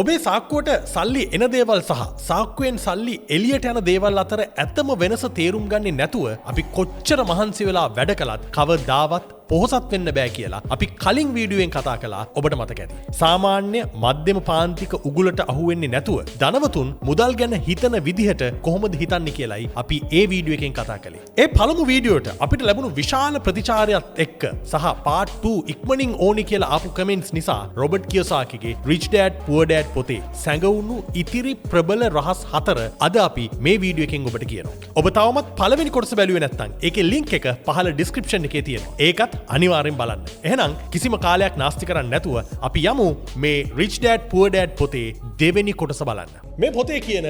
ඔබේ සාක්කුවට සල්ලි එන දේවල් සහ සාක්කුවෙන් සල්ලි එළියට යන දේවල් අතර ඇත්තම වෙනස තේරුම් ගන්නේ නැතුව අපි කොච්චර මහන්සි වෙලා වැඩ කළත් කවදාවත් පොහොසත් වෙන්න බෑ කියලා අපි කලින් වීඩියෝවෙන් කතා කළා, ඔබට මතක ඇති. සාමාන්‍ය මධ්‍යම පාන්තික උගුලට අහුවෙන්නේ නැතුව ධනවතුන් මුදල් ගැන හිතන විදිහට කොහොමද හිතන්නේ කියලයි අපි ඒ වීඩියෝ එකෙන් කතා කළේ. ඒ පළමු වීඩියෝට අපිට ලැබුණු විශාල ප්‍රතිචාරයත් එක්ක සහ පාර්ට් 2 ඉක්මනින් ඕනි කියලා ආපු කමෙන්ට්ස් නිසා Robert කියොසාකිගේ Rich Dad Poor Dad පොතේ සැඟවුණු ඉතිරි ප්‍රබල රහස් හතර අද අපි මේ වීඩියෝ එකෙන් ඔබට කියනවා. ඔබ තවමත් පළවෙනි කොටස බැලුවේ නැත්නම් ඒකේ ලින්ක් එක පහළ ඩිස්ක්‍රිප්ෂන් එකේ තියෙනවා. ඒකත් අනිවාර්යෙන් බලන්න. එහෙනම් කිසිම කාලයක් නාස්ති කරන්නේ නැතුව අපි යමු මේ Rich Dad Poor Dad පොතේ දෙවෙනි කොටස බලන්න. මේ පොතේ කියන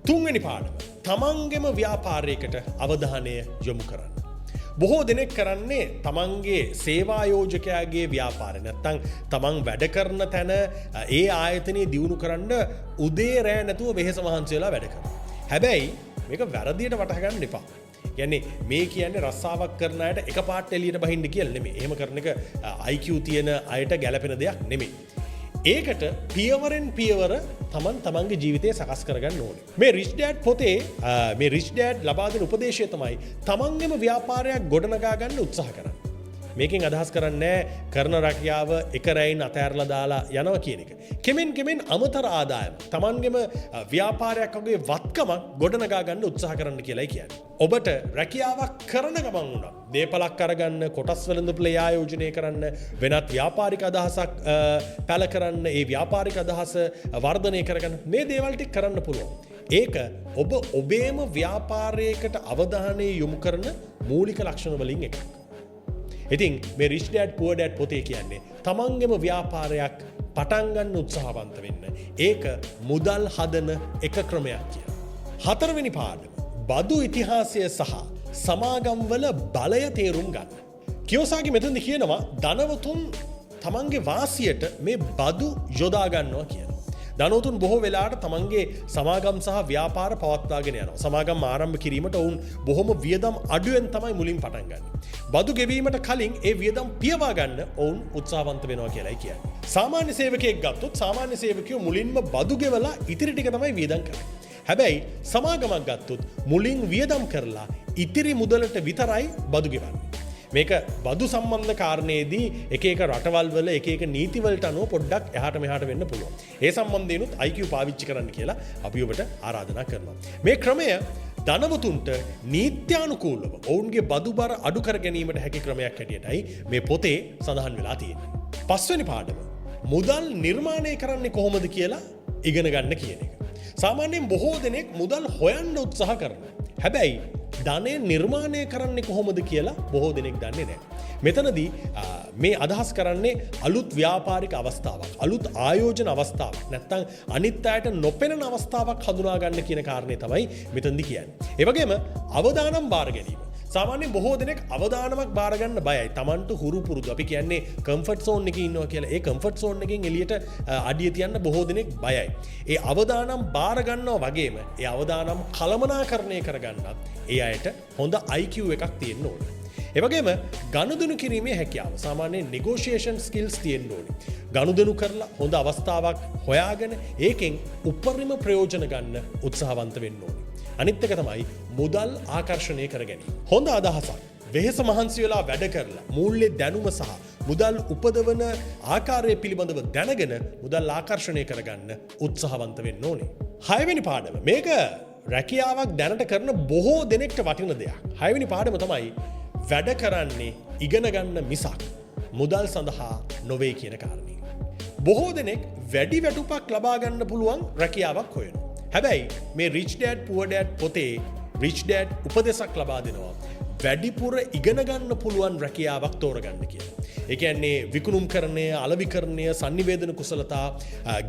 තුන්වෙනි පාඩම, තමන්ගෙම ව්‍යාපාරයකට අවධානය යොමු කරන්න. බොහෝ දෙනෙක් කරන්නේ තමන්ගේ සේවායෝජකයාගේ ව්‍යාපාරය නැත්තං තමන් වැඩ කරන තැන, ඒ ආයතනය දියුණු කරන්න උදේ රෑ නැතුව වෙහෙස මහන්සි වෙලා වැඩ කරනවා. හැබැයි මේක වැරදියට වටහා ගන්න එපා. කියන්නේ මේ කියන්නේ රස්සාවක් කරන අයට එකපාරට එළියට බහින්න කියලා නෙමෙයි. එහෙම කරන එක IQ තියෙන අයට ගැලපෙන දෙයක් නෙමෙයි. ඒකට පියවරෙන් පියවර තමන් තමන්ගේ ජීවිතය සකස් කරගන්න ඕනේ. මේ රිච් ඩෑඩ් පොතේ මේ රිච් ඩෑඩ් ලබා දෙන උපදේශය තමයි තමන්ගේම ව්‍යාපාරයක් ගොඩනගා ගන්න උත්සාහ කරන්න. මේකෙන් අදහස් කරන්නේ කරන රැකියාව එක රැයින් අතෑරලා දාලා යනවා කියන එක. කෙමෙන් කෙමෙන් අමතර ආදායම තමන්ගේම ව්‍යාපාරයක් වගේ වත්කමක් ගොඩනගා ගන්න උත්සාහ කරන්න කියලායි කියන්නේ. ඔබට රැකියාවක් කරන ගමන් වුණත් දේපලක් අරගන්න, කොටස් වෙළඳපොළ ආයෝජනය කරන්න, වෙනත් ව්‍යාපාරික අදහසක් පැල කරන්න, ඒ ව්‍යාපාරික අදහස වර්ධනය කරගන්න, මේ දේවල් ටික කරන්න පුළුවන්. ඒක ඔබ ඔබේම ව්‍යාපාරයකට අවධානය යොමු කරන මූලික ලක්ෂණ වලින් එකක්. ඉතින් මේ රිච් ඩෑඩ් පුවර් ඩෑඩ් පොතේ කියන්නේ තමන්ගේම ව්‍යාපාරයක් පටන් ගන්න උත්සාහවන්ත වෙන්න. ඒක මුදල් හදන එක ක්‍රමයක් කියලා. හතරවෙනි පාඩම, බදු ඉතිහාසය සහ සමාගම්වල බලය තේරුම් ගන්න. කියෝසාකි මෙතනදි කියනවා ධනවතුන් තමන්ගේ වාසියට මේ බදු යොදා ගන්නවා කියලා. ධනවතුන් බොහෝ වෙලාවට තමන්ගේ සමාගම් සහ ව්‍යාපාර පවත්වාගෙන යනවා. සමාගම් ආරම්භ කිරීමට ඔවුන් බොහොම වියදම් අඩුවෙන් තමයි මුලින් පටන් ගන්නේ. බදු ගෙවීමට කලින් ඒ වියදම් පියවා ගන්න ඔවුන් උත්සාහවන්ත වෙනවා කියලායි කියන්නේ. සාමාන්‍ය සේවකයෙක් ගත්තොත් සාමාන්‍ය සේවකයෝ මුලින්ම බදු ගෙවලා ඉතිරි ටික තමයි වියදම් කරන්නේ. හැබැයි සමාගමක් ගත්තොත් මුලින් වියදම් කරලා ඉතිරි මුදලට විතරයි බදු ගෙවන්නේ. මේක බදු සම්බන්ධ කාරණයේදී එක එක රටවල් වල එක එක නීති වලට අනුව පොඩ්ඩක් එහාට මෙහාට වෙන්න පුළුවන්. ඒ සම්බන්ධයෙනුත් IQ පාවිච්චි කරන්න කියලා අපි ඔබට ආරාධනා කරනවා. මේ ක්‍රමය ධනවතුන්ට නීත්‍යානුකූලව ඔවුන්ගේ බදු බර අඩු කර ගැනීමට හැකි ක්‍රමයක් හැටියටයි මේ පොතේ සඳහන් වෙලා තියෙන්නේ. පස්වෙනි පාඩම, මුදල් නිර්මාණය කරන්නේ කොහොමද කියලා ඉගෙන ගන්න කියන එක. සාමාන්‍යයෙන් බොහෝ දෙනෙක් මුදල් හොයන්න උත්සාහ කරනවා. හැබැයි ධනය නිර්මාණය කරන්නේ කොහොමද කියලා බොහෝ දෙනෙක් දන්නේ නැහැ. මෙතනදී මේ අදහස් කරන්නේ අලුත් ව්‍යාපාරික අවස්ථාවක්, අලුත් ආයෝජන අවස්ථාවක්, නැත්නම් අනිත් අයට නොපෙනෙන අවස්ථාවක් හඳුනා ගන්න කියන කාරණේ තමයි මෙතනදී කියන්නේ. ඒ වගේම අවදානම් බාර ගැනීම. සාමාන්‍යයෙන් බොහෝ දෙනෙක් අවදානමක් බාර ගන්න බයයි. තමන්ට හුරු පුරුදු. අපි කියන්නේ කම්ෆර්ට් සෝන් එකේ ඉන්නවා කියලා. ඒ කම්ෆර්ට් සෝන් එකෙන් එළියට අඩිය තියන්න බොහෝ දෙනෙක් බයයි. ඒ අවදානම් බාර ගන්නවා වගේම ඒ අවදානම් කළමනාකරණය කරගන්නත් ඒ අයට හොඳ IQ එකක් තියෙන්න ඕනේ. ඒ වගේම ගනුදෙනු කිරීමේ හැකියාව, සාමාන්‍යයෙන් නෙගෝෂියේෂන් ස්කිල්ස් තියෙන්න ඕනේ. ගනුදෙනු කරලා හොඳ අවස්ථාවක් හොයාගෙන ඒකෙන් උපරිම ප්‍රයෝජන ගන්න උත්සාහවන්ත වෙන්න ඕනේ. අනිත් එක තමයි මුදල් ආකර්ෂණය කර ගැනීම. හොඳ අදහසක්, වෙහෙස මහන්සි වෙලා වැඩ කරලා මූල්‍ය දැනුම සහ මුදල් උපදවන ආකාරය පිළිබඳව දැනගෙන මුදල් ආකර්ෂණය කරගන්න උත්සාහවන්ත වෙන්න ඕනේ. හයවෙනි පාඩම, මේක රැකියාවක් දැනට කරන බොහෝ දෙනෙක්ට වටින දෙයක්. හයවෙනි පාඩම තමයි වැඩ කරන්නේ ඉගෙන ගන්න මිසක් මුදල් සඳහා නොවේ කියන කාරණය. බොහෝ දෙනෙක් වැඩි වැටුපක් ලබා ගන්න පුළුවන් රැකියාවක් හොයනවා. හැබැයි මේ රිච් ඩෑඩ් පුවර් ඩෑඩ් පොතේ රිච් ඩෑඩ් උපදෙසක් ලබා දෙනවා වැඩිපුර ඉගෙන ගන්න පුළුවන් රැකියාවක් තෝරගන්න කියලා. ඒ කියන්නේ විකුණුම්කරණය, අලෙවිකරණය, සන්නිවේදන කුසලතා,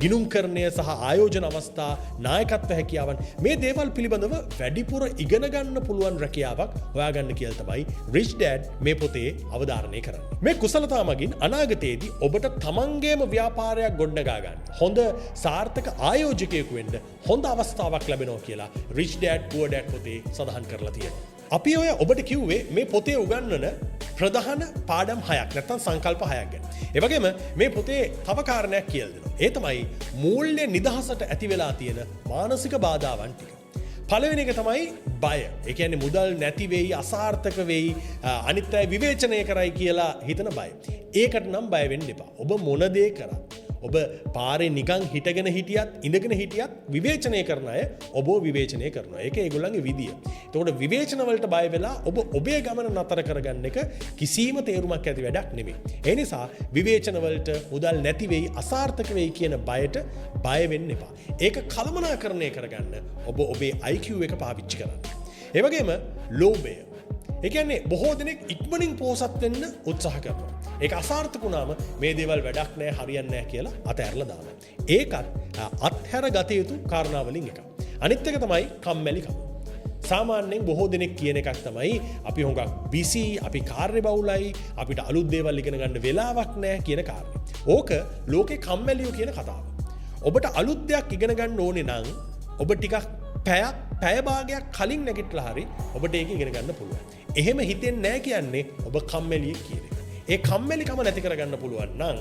ගිණුම්කරණය සහ ආයෝජන අවස්ථා, නායකත්ව හැකියාවන්, මේ දේවල් පිළිබඳව වැඩිපුර ඉගෙන ගන්න පුළුවන් රැකියාවක් හොයාගන්න කියලා තමයි රිච් ඩෑඩ් මේ පොතේ අවධාරණය කරන්නේ. මේ කුසලතා මගින් අනාගතයේදී ඔබට තමන්ගේම ව්‍යාපාරයක් ගොඩනගා ගන්න, හොඳ සාර්ථක ආයෝජකයෙකු වෙන්න හොඳ අවස්ථාවක් ලැබෙනවා කියලා රිච් ඩෑඩ් පුවර් ඩෑඩ් පොතේ සඳහන් කරලා තියෙනවා. අපි ඔය ඔබට කිව්වේ මේ පොතේ උගන්වන ප්‍රධාන පාඩම් හයක් නැත්නම් සංකල්ප හයක් ගැන. ඒ වගේම මේ පොතේ තව කාරණයක් කියලා දෙනවා. ඒ තමයි මූල්‍ය නිදහසට ඇති වෙලා තියෙන මානසික බාධාවන් ටික. පළවෙනි එක තමයි බය. ඒ කියන්නේ මුදල් නැති වෙයි, අසාර්ථක වෙයි, අනිත් අය විවේචනය කරයි කියලා හිතන බය. ඒකට නම් බය වෙන්න එපා. ඔබ මොන දේ කරත්, ඔබ පාරේ නිකන් හිටගෙන හිටියත්, ඉඳගෙන හිටියත් විවේචනය කරන අය ඔබව විවේචනය කරනවා. ඒක ඒගොල්ලන්ගේ විදිය. එතකොට විවේචන වලට බය වෙලා ඔබ ඔබේ ගමන නතර කරගන්න එක කිසිම තේරුමක් ඇති වැඩක් නෙමෙයි. ඒ නිසා විවේචන වලට, මුදල් නැති වෙයි, අසාර්ථක වෙයි කියන බයට බය වෙන්න එපා. ඒක කළමනාකරණය කරගන්න ඔබ ඔබේ IQ එක පාවිච්චි කරන්න. ඒ වගේම ලෝභය. ඒ කියන්නේ බොහෝ දෙනෙක් ඉක්මනින් පෝසත් වෙන්න උත්සාහ කරනවා. ඒක අසාර්ථක වුණාම මේ දේවල් වැඩක් නෑ, හරියන්නේ නෑ කියලා අතහැරලා දානවා. ඒකත් අත්හැර ගත යුතු කාරණාවලින් එකක්. අනිත් එක තමයි කම්මැලිකම. සාමාන්‍යයෙන් බොහෝ දෙනෙක් කියන එකක් තමයි අපි හුඟක් බිසි, අපි කාර්යබහුලයි, අපිට අලුත් දේවල් ඉගෙන ගන්න වෙලාවක් නෑ කියන කාරණේ. ඕක ලෝකේ කම්මැලියෝ කියන කතාව. ඔබට අලුත් දෙයක් ඉගෙන ගන්න ඕනේ නම් ඔබ ටිකක් පැයක් පැය භාගයක් කලින් නැගිටලා හරි ඔබට ඒක ඉගෙන ගන්න පුළුවන්. එහෙම හිතෙන්නේ නෑ කියන්නේ ඔබ කම්මැලියෙක් කියන එක. ඒ කම්මැලිකම නැති කරගන්න පුළුවන් නම්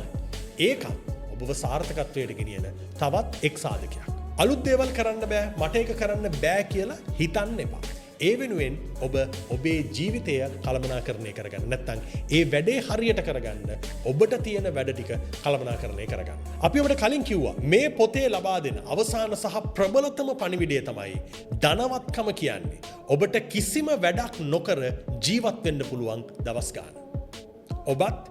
ඒකත් ඔබව සාර්ථකත්වයට ගෙනියන තවත් එක් සාධකයක්. අලුත් දේවල් කරන්න බෑ, මට ඒක කරන්න බෑ කියලා හිතන්න එපා. ඒ වෙනුවෙන් ඔබ ඔබේ ජීවිතය කළමනාකරණය කරගන්න. නැත්නම් ඒ වැඩේ හරියට කරගන්න ඔබට තියෙන වැඩ ටික කළමනාකරණය කරගන්න. අපි ඔබට කලින් කිව්වා මේ පොතේ ලබා දෙන අවසාන සහ ප්‍රබලතම පණිවිඩය තමයි ධනවත්කම කියන්නේ ඔබට කිසිම වැඩක් නොකර ජීවත් වෙන්න පුළුවන් දවස් ගාන. ඔබත්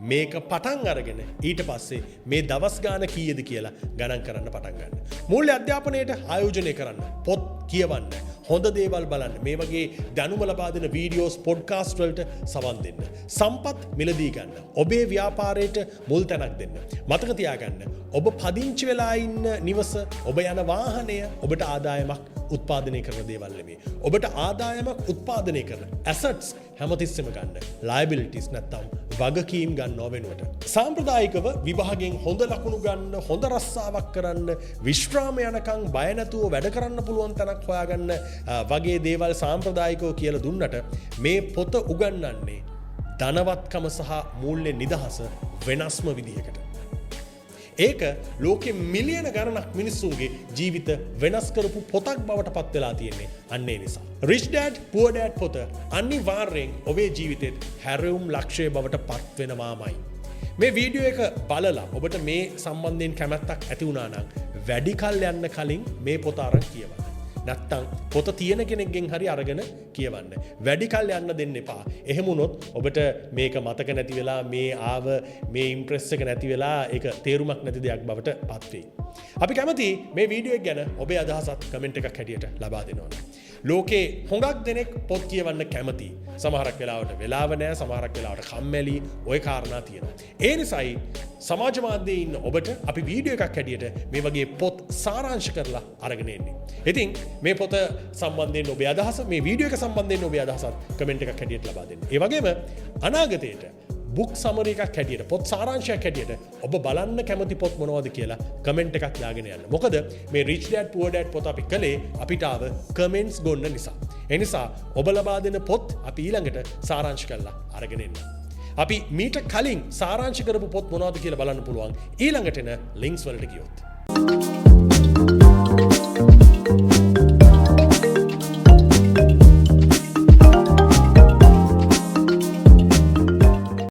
මේක පටන් අරගෙන ඊට පස්සේ මේ දවස් ගාන කීයද කියලා ගණන් කරන්න පටන් ගන්න. මූල්‍ය අධ්‍යාපනයට ආයෝජනය කරන්න, පොත් කියවන්න, හොඳ දේවල් බලන්න, මේ වගේ දැනුම ලබා දෙන වීඩියෝස්, පොඩ්කාස්ට් වලට සවන් දෙන්න. සම්පත් මිලදී ගන්න. ඔබේ ව්‍යාපාරයට මුල් තැනක් දෙන්න. මතක තියාගන්න, ඔබ පදිංචි වෙලා ඉන්න නිවස, ඔබ යන වාහනය ඔබට ආදායමක් උත්පාදනය කරන දේවල් නෙමෙයි. ඔබට ආදායමක් උත්පාදනය කරන ඇසට්ස් හැමතිස්සෙම ගන්න. ලයබිලිටිස් නැත්තම් වගකීම් ගන්නව වෙනුවට. සාම්ප්‍රදායිකව විභාගයෙන් හොඳ ලකුණු ගන්න, හොඳ රස්සාවක් කරන්න, විශ්‍රාම යනකම් බය නැතුව වැඩ කරන්න පුළුවන් තැනක් හොයාගන්න වගේ දේවල් සාම්ප්‍රදායිකව කියලා දුන්නට මේ පොත උගන්වන්නේ ධනවත්කම සහ මූල්‍ය නිදහස වෙනස්ම විදිහකට. ඒක ලෝකෙ මිලියන ගණනක් මිනිස්සුන්ගේ ජීවිත වෙනස් කරපු පොතක් බවට පත් වෙලා තියෙන්නේ අන්න ඒ නිසා. Rich Dad Poor Dad පොත අනිවාර්යෙන් ඔබේ ජීවිතෙත් හැරවුම් ලක්ෂ්‍ය බවට පත් වෙනවාමයි. මේ වීඩියෝ එක බලලා ඔබට මේ සම්බන්ධයෙන් කැමැත්තක් ඇති වුණා නම් වැඩි කල් යන්න කලින් මේ පොත අරන් කියවන්න. නැත්තම් පොත තියෙන කෙනෙක්ගෙන් හරි අරගෙන කියවන්න. වැඩි කල් යන්න දෙන්න එපා. එහෙම වුණොත් ඔබට මේක මතක නැති වෙලා, මේ ආව මේ ඉම්ප්‍රෙස් එක නැති වෙලා ඒක තේරුමක් නැති දෙයක් බවට පත් වෙයි. අපි කැමති මේ වීඩියෝ එක ගැන ඔබේ අදහසත් කමෙන්ට් එකක් හැටියට ලබා දෙනවා. ලෝකේ හුඟක් දෙනෙක් පොත් කියවන්න කැමති. සමහරක් වෙලාවට වෙලාව නෑ, සමහරක් වෙලාවට කම්මැලි, ඔය කාරණා තියෙනවා. ඒ නිසායි සමාජ මාධ්‍යයේ ඉන්න ඔබට අපි වීඩියෝ එකක් හැටියට මේ වගේ පොත් සාරාංශ කරලා අරගෙන එන්නේ. ඉතින් මේ පොත සම්බන්ධයෙන් ඔබේ අදහස, මේ වීඩියෝ එක සම්බන්ධයෙන් ඔබේ අදහසත් කමෙන්ට් එකක් හැටියට ලබා දෙන්න. ඒ වගේම අනාගතයට බුක් සමරි එකක් හැටියට, පොත් සාරාංශයක් හැටියට ඔබ බලන්න කැමති පොත් මොනවද කියලා කමෙන්ට් එකක් දාගෙන යන්න. මොකද මේ Rich Dad Poor Dad පොත අපි කළේ අපිට ආව කමෙන්ට්ස් ගොන්න නිසා. ඒ නිසා ඔබ ලබා දෙන පොත් අපි ඊළඟට සාරාංශ කරලා අරගෙන එන්න. අපි මීට කලින් සාරාංශ කරපු පොත් මොනවද කියලා බලන්න පුළුවන් ඊළඟට එන ලින්ක්ස් වලට ගියොත්.